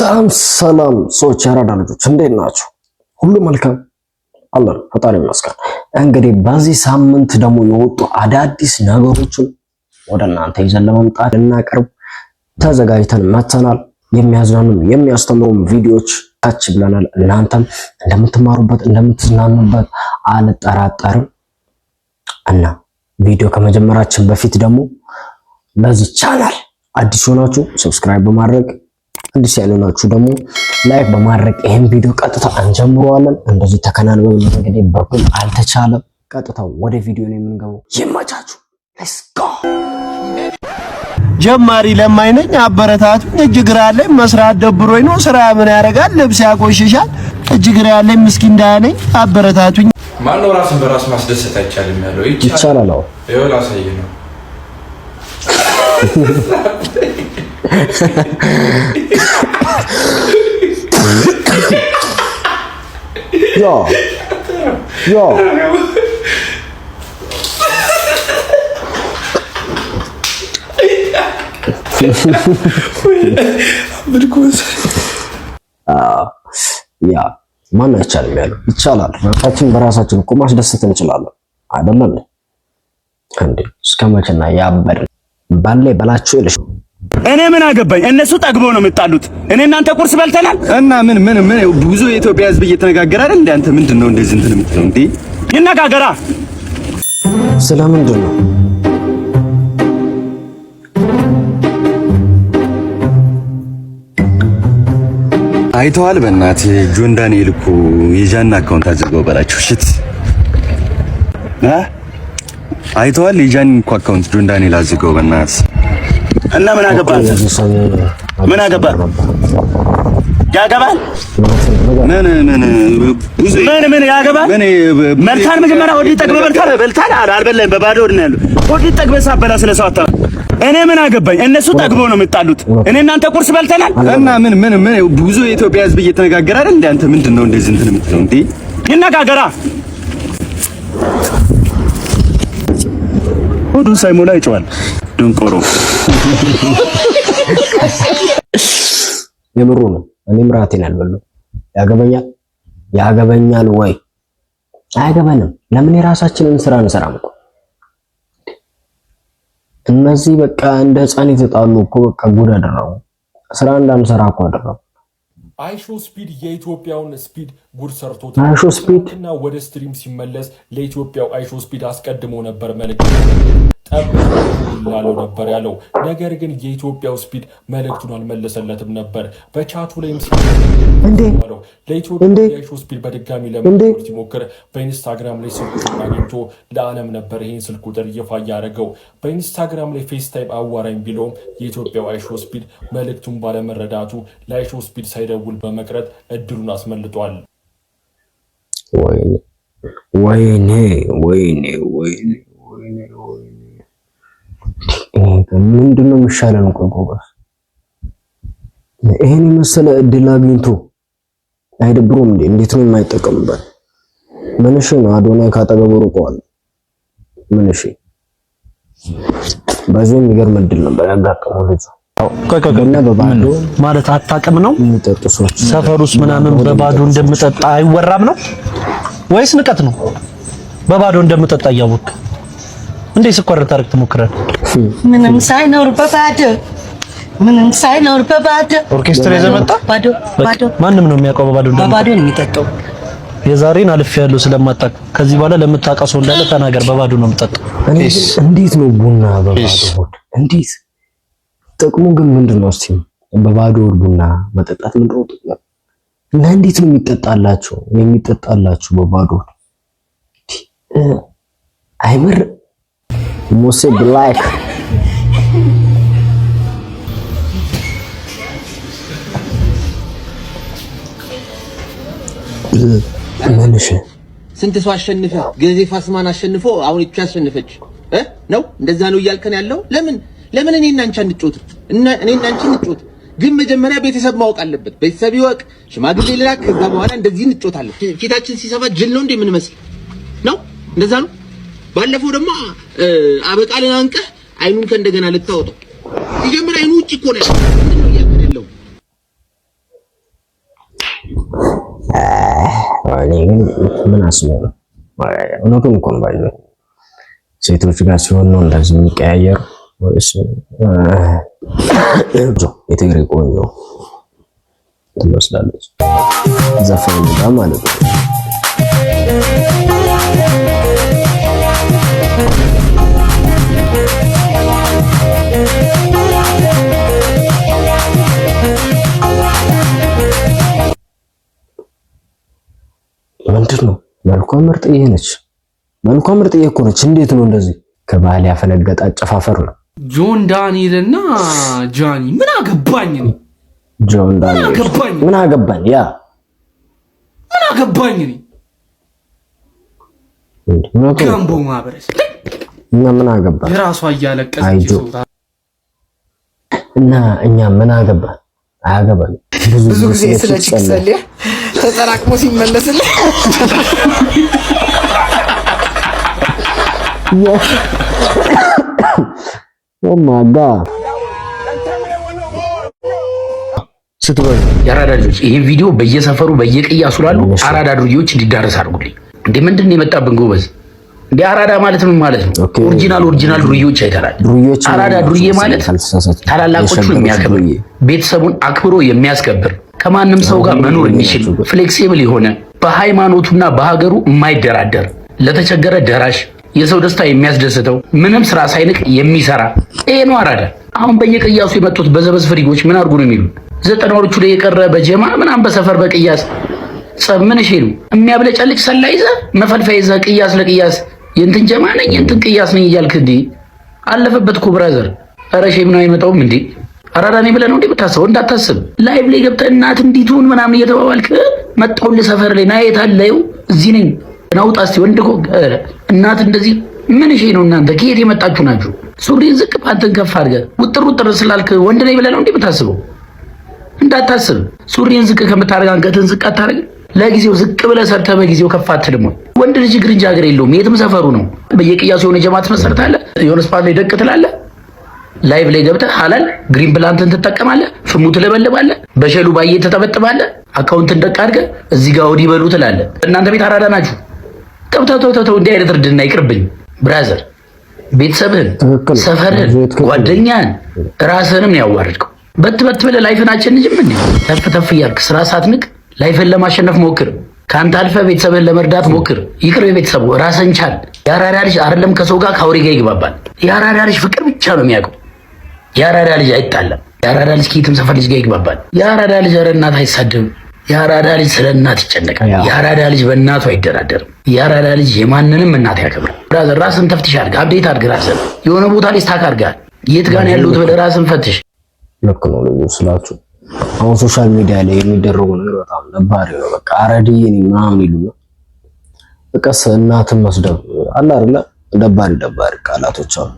ሰላም ሰላም ሰዎች፣ ያራዳ ልጆች እንዴት ናቸው? ሁሉ መልካም አለን፣ ፈጣሪ ይመስገን። እንግዲህ በዚህ ሳምንት ደግሞ የወጡ አዳዲስ ነገሮችን ወደ እናንተ ይዘን ለመምጣት ልናቀርብ ተዘጋጅተን መተናል። የሚያዝናኑም የሚያስተምሩም ቪዲዮዎች ታች ብለናል። እናንተም እንደምትማሩበት እንደምትዝናኑበት አልጠራጠርም። እና ቪዲዮ ከመጀመራችን በፊት ደግሞ ለዚህ ቻናል አዲስ ሆናችሁ subscribe በማድረግ፣ አዲስ ያልሆናችሁ ደግሞ like በማድረግ ይህን ቪዲዮ ቀጥታ እንጀምረዋለን። እንደዚህ ተከናንበን እንግዲህ በኩል አልተቻለም። ቀጥታ ወደ ቪዲዮ ነው የምንገባው። ይመቻችሁ። Let's go። ጀማሪ ለማኝ ነኝ፣ አበረታቱኝ። እጅ እግር አለኝ፣ መስራት ደብሮኝ ነው። ስራ ምን ያደርጋል፣ ልብስ ያቆሽሻል። እጅ እግር ያለኝ ምስኪን ድሃ ነኝ፣ አበረታቱኝ። ማነው ራስን በራስ ማስደሰት አይቻልም ያለው? ይቻላል። አዎ። ይኸው ላሳይህ ነው። Yeah. Yeah፣ ማን አይቻልም ያለው? ይቻላል። ራሳችን በራሳችን እኮ ማስደሰት እንችላለን። አይደለም እንዴ? እስከ መቼና ያበድ ባለ በላቸው ይልሽ። እኔ ምን አገባኝ? እነሱ ጠግበው ነው የሚጣሉት። እኔ እናንተ ቁርስ በልተናል። እና ምን ምን ምን ብዙ የኢትዮጵያ ሕዝብ እየተነጋገረ አይደል እንዴ? አንተ ምንድን ነው እንደዚህ እንትን የምትለው እንዴ? ይነጋገራ። ስለምንድን ነው? አይተዋል? በእናትህ ጆን ዳንኤል እኮ የጃን account አዘጋው በላቸው። Shit እ አይተዋል? የጃን እኮ account ጆን ዳንኤል አዘጋው በእናትህ። እና ምን አገባ? ምን አገባ? ያገባል። ምን ምን ብዙ ምን ምን ያገባል? ምን? በልታል። መጀመሪያ ሆድ ጠግበህ በልታል። በልታል አልበላህም። በባዶ ሆድ ነው ያለው። ሆድ ጠግበህ ሳበላ ስለ ሰው አታ እኔ ምን አገባኝ? እነሱ ጠግበው ነው የሚጣሉት። እኔ እናንተ ቁርስ በልተናል። እና ምን ምን ምን ብዙ የኢትዮጵያ ሕዝብ እየተነጋገረ አይደል እንዴ? አንተ ምንድን ነው እንደዚህ እንትን የምትለው እንዴ? ይነጋገራ። ሆዱን ሳይሞላ ይጮሃል። ድንቆሮ። የምሩ ነው። እኔም ራቴን አልበላሁም። ያገበኛል ያገበኛል ወይ አያገባንም። ለምን የራሳችንን ስራ እንሰራም እኮ? እነዚህ በቃ እንደ ህፃን የተጣሉ እኮ በቃ ጉድ አደረጉ። ስራ እንዳንሰራ እኮ አደረጉ። አይሾ ስፒድ የኢትዮጵያውን ስፒድ ጉድ ሰርቶት አይሾ ስፒድ እና ወደ stream ሲመለስ ለኢትዮጵያው አይሾ ስፒድ አስቀድሞ ነበር መልእክት ጠብ ላለው ነበር ያለው። ነገር ግን የኢትዮጵያው ስፒድ መልእክቱን አልመለሰለትም ነበር። በቻቱ ላይም እንዴ ለኢትዮጵያ እንዴ የአይሾ ስፒድ በድጋሚ ለመደወል ሲሞክር በኢንስታግራም ላይ ስልክ ቁጥሩን አግኝቶ ለዓለም ነበር ይህን ስልክ ቁጥር ይፋ እያደረገው። በኢንስታግራም ላይ FaceTime አዋራኝ ቢለውም የኢትዮጵያው አይሾ ስፒድ መልእክቱን ባለመረዳቱ ለአይሾ ስፒድ ሳይደውል በመቅረት እድሉን አስመልጧል። ወይኔ ወይኔ ወይኔ ወይኔ ወይኔ ወይኔ! ምንድን ነው የሚሻለን? ቆይ ጎበዝ፣ ይሄን የመሰለ እድል አግኝቶ አይደብሮም እንዴ? እንዴት ነው የማይጠቀምበት? ምንሽ ነው? አዶናይ ካጠገቡ ርቀዋል። ምንሽ በዚህ የሚገርም እድል ነበር ያጋጠመው ልጁ። እና በባዶ ማለት አታውቅም ነው? የሚጠጡ ሰዎች ሰፈር ውስጥ ምናምን በባዶ እንደምጠጣ አይወራም ነው ወይስ ንቀት ነው? በባዶ እንደምጠጣ እያወቅህ እንዴ ስኳር ልታደርግ ትሞክራለህ? ምንም ሳይኖር በባዶ፣ ምንም ሳይኖር በባዶ። ኦርኬስትራ ይዘህ መጣ? ባዶ ባዶ። ማንም ነው የሚያውቀው በባዶ እንደምጠጣ። በባዶ ነው የሚጠጣው። የዛሬን አልፌ ያለው ስለማታውቅ ከዚህ በኋላ ለምታውቀው ሰው እንዳለ ተናገር። በባዶ ነው የምጠጣው። እኔ ግን እንዴት ነው ቡና በባዶ ሆድ? እንዴት ጥቅሙ ግን ምንድን ነው? እስቲ በባዶ ሆድ ቡና መጠጣት ምንድን ነው ጥቅሙ? እና እንዴት ነው የሚጠጣላቸው የሚጠጣላችሁ በባዶ ሆድ? አይምር ሙሴ ብላክ። ምንሽ? ስንት ሰው አሸንፈ ጊዜ ፋስማን አሸንፎ አሁን እቺ አሸንፈች እ ነው እንደዛ ነው እያልከን ያለው። ለምን ለምን እኔ እና አንቺ አንጫወትም? እና እኔ እና አንቺ እንጫወት። ግን መጀመሪያ ቤተሰብ ማወቅ አለበት። ቤተሰብ ይወቅ፣ ሽማግሌ ልላክ። ከዛ በኋላ እንደዚህ እንጫወታለን። ፊታችን ሲሰፋ ጅል ነው እንዴ የምንመስል ነው? እንደዛ ነው። ባለፈው ደግሞ አበቃልን አንቀህ አይኑን ከእንደገና ልታወጣው ሲጀምር አይኑ ውጭ እኮ ነው ያለው። ምንድን ነው እያልከን ያለው? እኔ ግን ምን አስቦ ነው? እውነቱን እኮ ነው። ባይ ሴቶች ጋር ሲሆን ነው እንደዚህ የሚቀያየሩ ወይስ የትግሬ ቆንጆ ትመስላለች ዘፋኝ ጋር ማለት ነው። ምንድን ነው መልኳ ምርጥዬ ነች። መልኳ ምርጥዬ እኮ ነች። እንዴት ነው እንደዚህ ከባህል ያፈነገጠ አጨፋፈር ነው። ጆን ዳንኤል እና ጃኒ ምን አገባኝ እኔ? ጆን ዳንኤል ምን አገባኝ? ያ ምን አገባኝ እኔ? ገንቦ ማህበረሰብ እና ምን አገባን? የራሷ እያለቀሰች እና እኛ ምን አገባን? አያገባን። ብዙ ጊዜ ስለ chick ጸልየህ ተጠራቅሞ ሲመለስልህ Oh my God ስትበሉ የአራዳ ልጆች ይህን ቪዲዮ በየሰፈሩ በየቅያሱ ላሉ አራዳ ዱርዬዎች እንዲዳረስ አድርጉልኝ። እንዴ ምንድን ነው የመጣብን ጎበዝ? እንዴ አራዳ ማለት ምን ማለት ነው? Original original ዱርዬዎች አይተናል። አራዳ ዱርዬ ማለት ታላላቆቹን የሚያከብር ቤተሰቡን አክብሮ የሚያስከብር ከማንም ሰው ጋር መኖር የሚችል flexible የሆነ በሃይማኖቱና በሀገሩ የማይደራደር ለተቸገረ ደራሽ የሰው ደስታ የሚያስደስተው ምንም ስራ ሳይንቅ የሚሰራ ይሄ ነው አራዳ። አሁን በየቅያሱ የመጡት በዘበዝ ፍሪጎች ምን አድርጉ ነው የሚሉ ዘጠናዎቹ ላይ የቀረ በጀማ ምናምን በሰፈር በቅያስ ጸብ ምን እሺ ነው የሚያብለጨልጭ ሰላ ይዘህ መፈልፈያ ይዘህ ቅያስ ለቅያስ የእንትን ጀማ ነኝ የእንትን ቅያስ ነኝ እያልክ እንዴ አለፈበት እኮ brother። ኧረ shame ነው አይመጣውም እንዴ? አራዳ ነኝ ብለህ ነው እንዴ የምታስበው? እንዳታስብ። Live ላይ ገብተህ እናት እንዲትሁን ምናምን እየተባባልክ መጣሁልህ ሰፈር ላይ ና የት አለ ይኸው እዚህ ነኝ ናውጣ እስቲ ወንድ እኮ እናት እንደዚህ ምን እሺ ነው እናንተ ከየት የመጣችሁ ናችሁ? ሱሪን ዝቅ ፓንትን ከፍ አድርገህ ውጥር ውጥር ስላልክ ወንድ ነኝ ብለህ ነው እንዴ የምታስበው? እንዳታስብ። ሱሪን ዝቅ ከምታደርግ አንገትህን ዝቅ አታደርግ። ለጊዜው ዝቅ ብለህ ሰርተህ በጊዜው ከፍ አትልም ወይ? ወንድ ልጅ እግር እንጂ ሀገር የለውም። የትም ሰፈሩ ነው። በየቅያሱ የሆነ ጀማ ትመሰርታለህ። የሆነ spot ላይ ደቅ ትላለህ። Live ላይ ገብተህ ሀላል green plant ን ትጠቀማለህ። ፍሙ ትለበልባለህ። በሸሉ ባዬ ትጠበጥባለህ። አካውንትን ደቅ አድርገህ እዚህ ጋር ወዲህ በሉ ትላለህ። እናንተ ቤት አራዳ ናችሁ። ተው ተው ተው ተው፣ እንዲህ አይነት እርድና ይቅርብኝ brother። ቤተሰብህን፣ ሰፈርህን፣ ጓደኛህን፣ ራስህንም ነው ያዋረድከው። በት በት ብለህ life ን አቸንጅም እንዴ? ተፍ ተፍ እያልክ ስራ ሳትንቅ life ን ለማሸነፍ ሞክር። ከአንተ አልፈህ ቤተሰብህን ለመርዳት ሞክር። ይቅር የቤተሰቡ ራስህን ቻል። የአራዳ ልጅ አይደለም ከሰው ጋር ከአውሬ ጋር ይግባባል። የአራዳ ልጅ ፍቅር ብቻ ነው የሚያውቀው። የአራዳ ልጅ አይጣላም። የአራዳ ልጅ ከየትም ሰፈር ልጅ ጋር ይግባባል። የአራዳ ልጅ ኧረ እናት አይሳደብም። የአራዳ ልጅ ስለ እናት ይጨነቃል። የአራዳ ልጅ በእናቱ አይደራደርም። የአራዳ ልጅ የማንንም እናት ያከብራል። Brother ራስን ተፍትሽ አድርግ፣ update አድርግ ራስን። የሆነ ቦታ ላይ stuck አድርገሃል። የት ጋር ነው ያለሁት ብለህ ራስን ፈትሽ። ልክ ነው ልጁ ስላችሁ አሁን social media ላይ የሚደረጉ ነገር በጣም ነባሪ ነው። በቃ አረድዬ ነኝ ምናምን ይሉና በቃ እናትን መስደብ አለ አይደለ? ደባሪ ደባሪ ቃላቶች አሉ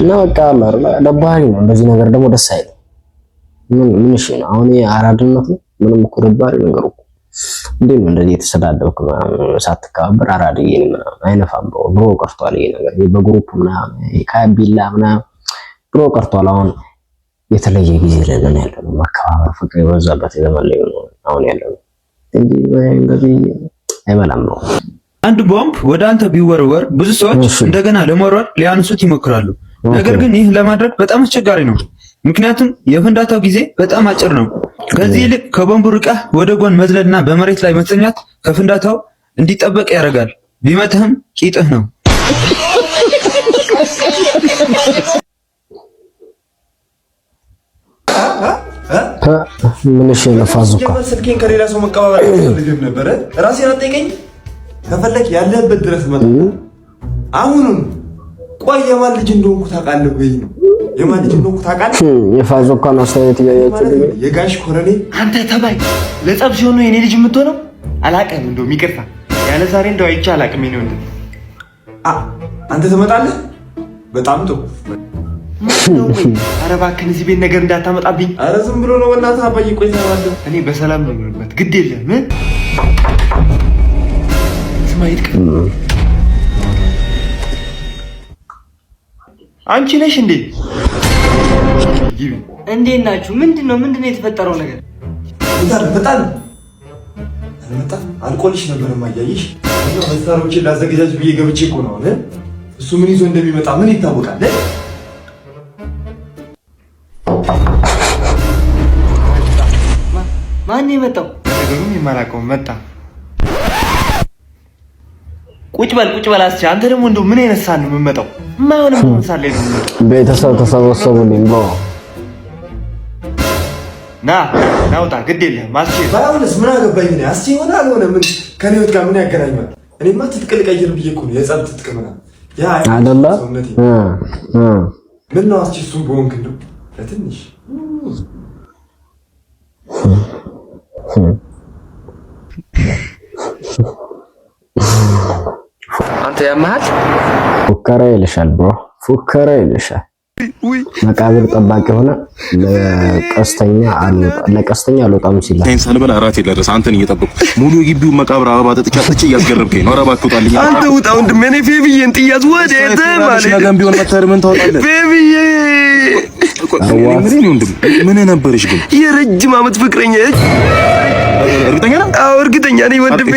እና በቃ አለ አይደለ? ደባሪ ነው። እንደዚህ ነገር ደግሞ ደስ አይልም። ምን ምን እሺ ነው አሁን ይሄ አራድነት ነው? ምንም እኮ ደባሪ ነገር እኮ እንዴት ነው እንደዚህ የተሰዳደብክ ምናምን ሳትከባበር አራድዬ ነኝ ምናምን አይነፋም። ድሮ ቀርቷል ይሄ ነገር በ group ምናምን ከቢላ ምናምን ድሮ ቀርቷል። አሁን የተለየ ጊዜ ላይ ነን ያለነው። መከባበር ፍቅር የበዛበት ዘመን ላይ ነው አሁን ያለነው እንጂ እንደዚህ አይበላም ነው። አንድ ቦምብ ወደ አንተ ቢወረወር ብዙ ሰዎች እንደገና ለመወርወር ሊያነሱት ይሞክራሉ። ነገር ግን ይህ ለማድረግ በጣም አስቸጋሪ ነው፣ ምክንያቱም የፍንዳታው ጊዜ በጣም አጭር ነው። ከዚህ ይልቅ ከቦምቡ ርቀህ ወደ ጎን መዝለልና በመሬት ላይ መተኛት ከፍንዳታው እንዲጠበቅ ያደርጋል። ቢመትህም ቂጥህ ነው። ምን እሺ ነው ፋዙካ ስልኬን ከሌላ ሰው መቀባበል አልፈልግም ነበረ። ራሴን አጠይቀኝ ከፈለክ ያለህበት ድረስ መጣ። አሁንም ቆይ የማን ልጅ እንደሆንኩ ታውቃለህ ወይ ነው? የማን ልጅ እንደሆንኩ ታውቃለህ? የፋዙካን አስተያየት እያያችሁ የጋሽ ኮረኔ አንተ ተባይ ለጸብ ሲሆን ነው የኔ ልጅ የምትሆነው። አላውቅም፣ እንደውም ይቅርታ ያለ ዛሬ እንደው አይቼ አላውቅም። የኔ ወንድም አንተ ትመጣለህ። በጣም ጥሩ። ኧረ እባክህን እዚህ ቤት ነገር እንዳታመጣብኝ። ኧረ ዝም ብሎ ነው በእናትህ አባዬ። ቆይ ተባለሁ። እኔ በሰላም ነው የምኖርበት፣ ግድ የለም። ስማ ይድቅ፣ አንቺ ነሽ እንዴ? እንዴት ናችሁ? ምንድን ነው የተፈጠረው ነገር? በጣም በጣም አልመጣም አልቆልሽ ነበር ማያይሽ እና መሳሪያዎችን ላዘገጃጅ ብዬ ገብቼ እኮ ነው። እሱ ምን ይዞ እንደሚመጣ ምን ይታወቃል? ማን የመጣው? ነገሩም የማላውቀው መጣ። ቁጭ በል ቁጭ በል አስቼ። አንተ ደግሞ እንደው ምን አይነት ሳን ነው የምመጣው? የማይሆን ሳን ላይ ነው የምመጣው። ቤተሰብ ተሰበሰቡልኝ። ና ናውጣ፣ ግድ የለህም አስቼ። ባይሆንስ ምን አገባኝ እኔ። አስቼ ሆነ አልሆነ ምን ከኔ ህይወት ጋር ምን ያገናኘዋል? እኔማ ትጥቅ ልቀይር ብዬ እኮ ነው የጸብ ትጥቅ ምናምን ያ አይደለ? ምን ነው አስቼ እሱን በሆንክ እንደው ለትንሽ አንተ ያመሃል። ፉከራ ይልሻል bro፣ ፉከራ ይልሻል። መቃብር ጠባቂ ሆነ ለቀስተኛ አልወጣም ሲል ሳልበላ እራት የለረስ አንተን እየጠበቅኩ ሙሉ የግቢውን መቃብር አበባ ጠጥቼ አጥቼ እያስገረምከኝ ነው። ኧረ እባክህ ውጣልኝ። አንተ ውጣ ወንድሜ። እኔ ፌብዬን ጥያት ወዴት ማለት ነገም ቢሆን መተህ ምን ታወጣለህ? ፌብዬ ምን ነበረሽ ግን? የረጅም ዓመት ፍቅረኛ። እርግጠኛ ነህ? አዎ እርግጠኛ ነኝ ወንድሜ።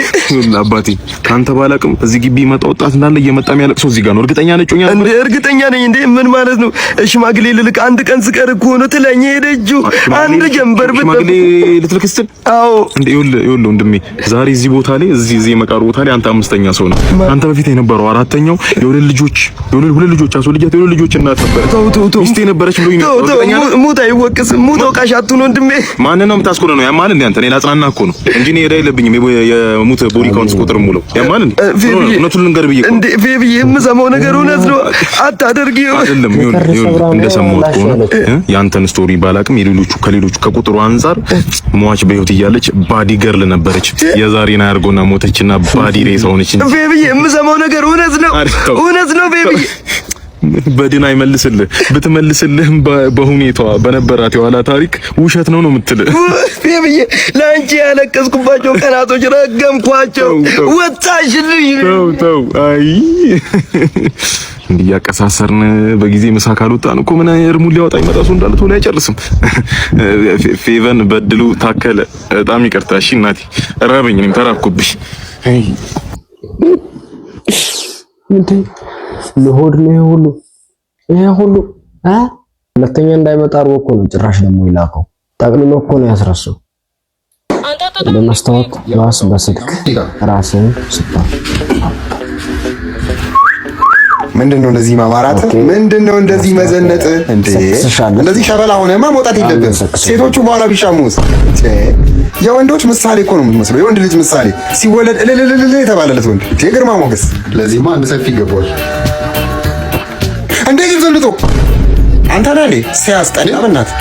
አባቴ ከአንተ ባላቅም እዚህ ግቢ ይመጣ ወጣት እንዳለ እየመጣ የሚያለቅሰው እዚህ ጋር ነው። እርግጠኛ ነህ? ጮኛ እንዴ? እርግጠኛ ነኝ። እንዴ ምን ማለት ነው? ሽማግሌ ልልክ አንድ ቀን ስቀር እኮ ነው ትለኝ ሄደችው። አንድ ጀንበር ሽማግሌ ልትልክ ስትል? አዎ። እንዴ ይኸውልህ ወንድሜ ዛሬ እዚህ ቦታ ላይ እዚህ መቃብር ቦታ ላይ አንተ አምስተኛ ሰው ነህ። አንተ በፊት የነበረው አራተኛው የሁለት ልጆች የሁለት ልጆች አስወልጃት የሁለት ልጆች እናት ነበረች። ተው ተው ተው፣ ሚስቴ ነበረች ብሎኝ ነው። ተው ተው፣ ሙት አይወቅስም። ሙት ወቃሽ አትሁን ወንድሜ። ማንን ነው የምታስቆለው? ነው ያማል እንዴ አንተ? እኔ ላጽናና እኮ ነው እንጂ እኔ ዕዳ የለብኝም። የሙት body count ቁጥር ሙሉ ያማል እንዴ? እውነቱን ልንገርህ ብዬ እኮ እንዴ ፌብዬ፣ የምሰማው ነገር እውነት ነው። አታደርጊው። አይደለም። ይኸውልህ እንደሰማሁት ከሆነ ያንተን story ባላቅም የሌሎቹ ከሌሎቹ ከቁጥሩ አንጻር ሟች በህይወት እያለች baddie girl ነበረች። የዛሬን አያርጎና ሞተችና baddie ሬሳ ሆነች እንጂ ፌብዬ፣ የምሰማው ነገር እውነት ነው። እውነት ነው ፌብዬ። በድን አይመልስልህ። ብትመልስልህም በሁኔታዋ በነበራት የኋላ ታሪክ ውሸት ነው ነው የምትልህ። ፌብዬ፣ ለአንቺ ያለቀስኩባቸው ቀናቶች ረገምኳቸው። ወጣሽልኝ። ተው ተው። አይ እንዲህ እያቀሳሰርን በጊዜ ምሳ ካልወጣን እኮ ምን እርሙን ሊያወጣ ይመጣ ሰው እንዳለ ቶሎ አይጨርስም። ፌቨን በድሉ ታከለ፣ በጣም ይቅርታ። እሺ እናቴ ራበኝ፣ እኔም ተራብኩብሽ። እንዴ ለሆድ ነው ይሄ ሁሉ ይሄ ሁሉ አ ሁለተኛ እንዳይመጣ አድርጎ እኮ ነው ጭራሽ ደግሞ ይላከው። ጠቅልሎ እኮ ነው ያስረሳው። ለመስታወት ራስ በስልክ ራስን ስታ ምንድነው እንደዚህ ማማራት? ምንድነው እንደዚህ መዘነጥ? እንዴ እንደዚህ ሸበላ ሆነማ መውጣት የለብህም። ሴቶቹ በኋላ ቢሻሙስ? የወንዶች ምሳሌ እኮ ነው የምትመስለው። የወንድ ልጅ ምሳሌ ሲወለድ እልልልል የተባለለት ወንድ የግርማ ሞገስ። ለዚህማ አንድ ሰፊ ይገባዋል። እንዴ ጅብ ዘንድጦ አንተ ነህ እንዴ? ሲያስጠላ በእናትህ።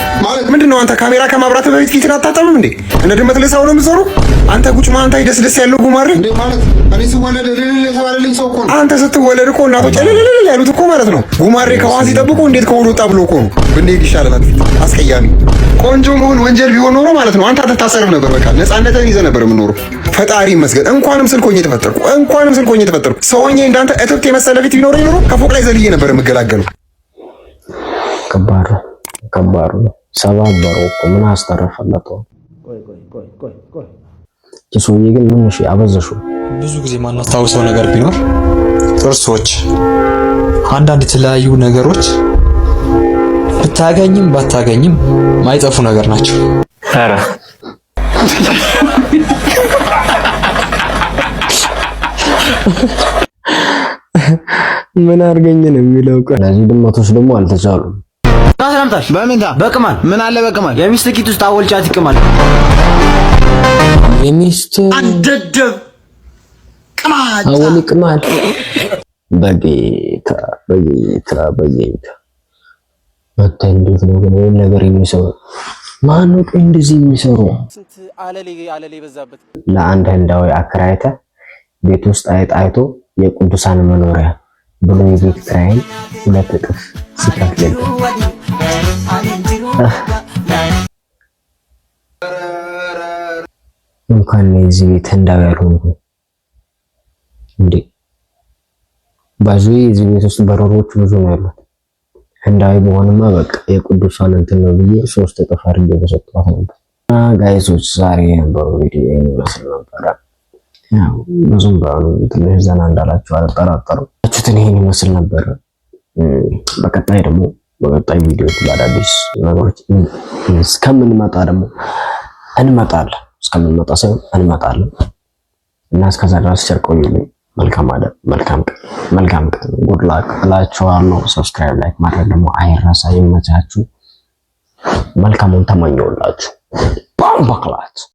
ምንድን ነው አንተ ካሜራ ከማብራት በፊት ፊትን አታጠብም እንዴ? እንደ ድመት ልሳው ነው የምትዞረው? አንተ ጉጭማ፣ አንተ ደስ ደስ ያለው ጉማሬ። አንተ ስትወለድ እኮ እናቶች እልልልል ያሉት እኮ ማለት ነው። ጉማሬ ከውሃ ሲጠብቁ እንዴት ከሆድ ወጣ ብሎ እኮ ነው። ብንሄድ ይሻለናል። ፊት አስቀያሚ። ቆንጆ መሆን ወንጀል ቢሆን ኖሮ ማለት ነው አንተ አትታሰርም ነበር። በቃ ነፃነትን ይዘህ ነበር የምኖረው። ፈጣሪ ይመስገን። እንኳንም ስልክ ሆኜ ተፈጠርኩ። እንኳንም ስልክ ሆኜ ተፈጠርኩ። ሰው ሆኜ እንዳንተ እትብት የመሰለ ፊት ቢኖረኝ ኖሮ ከፎቅ ላይ ዘልዬ ነበር የምገላገለው። ከባድ ነው፣ ከባድ ነው። ሰባበረው እኮ ምን አስተረፈለት? ሰውዬ ግን ምን እሺ፣ አበዘሽው። ብዙ ጊዜ ማናስታውሰው ነገር ቢኖር ጥርሶች፣ አንዳንድ የተለያዩ ነገሮች ብታገኝም ባታገኝም ማይጠፉ ነገር ናቸው። ኧረ ምን አድርገኝ ነው የሚለው? እነዚህ ድመቶች ደግሞ አልተቻሉም። ሰላምታሽ በምንታ በቅማል ምን አለ በቅማል የሚስት ኪት ውስጥ አወል ጫት ይቅማል። የሚስት አንደደብ ቅማል አወል ይቅማል። በጌታ በጌታ በጌታ አንተ እንዴት ነው ግን ይሄን ነገር የሚሰሩ? ማነው ቆይ እንደዚህ የሚሰሩ? ስንት አለሌ አለሌ በዛበት። ለአንድ ህንዳዊ አከራይተህ ቤት ውስጥ አይጥ አይቶ የቅዱሳን መኖሪያ ብሎ የቤት ኪራይን 2 እጥፍ ሲከፍልልህ እንኳን የዚህ ቤት ህንዳዊ ያልሆንኩ እንዴ። ባዙ የዚህ ቤት ውስጥ በረሮች ብዙ ነው ያሉት። ህንዳዊ በሆንማ በቃ የቅዱሳን እንትን ነው ብዬ 3 እጥፍ አድርጌ በሰጠኋት ነበር። Guys ኦች፣ ዛሬ የነበረው ቪዲዮ ይህን ይመስል ነበረ። ያው ብዙም ባይሆንም ትንሽ ዘና እንዳላችሁ አልጠራጠርም። ችትን ይህን ይመስል ነበረ። በቀጣይ ደግሞ በቀጣይ ቪዲዮ በአዳዲስ ነገሮች እስከምንመጣ ደግሞ እንመጣለን። እስከምንመጣ ሳይሆን እንመጣለን እና እስከዛ ድረስ ቸር ቆዩልኝ። መልካም አዳር፣ መልካም ቀን፣ መልካም ቀን። Good luck እላችኋለሁ። Subscribe፣ like ማድረግ ደግሞ አይረሳ። ይመቻችሁ። መልካሙን ተመኘሁላችሁ። Bomboclaat.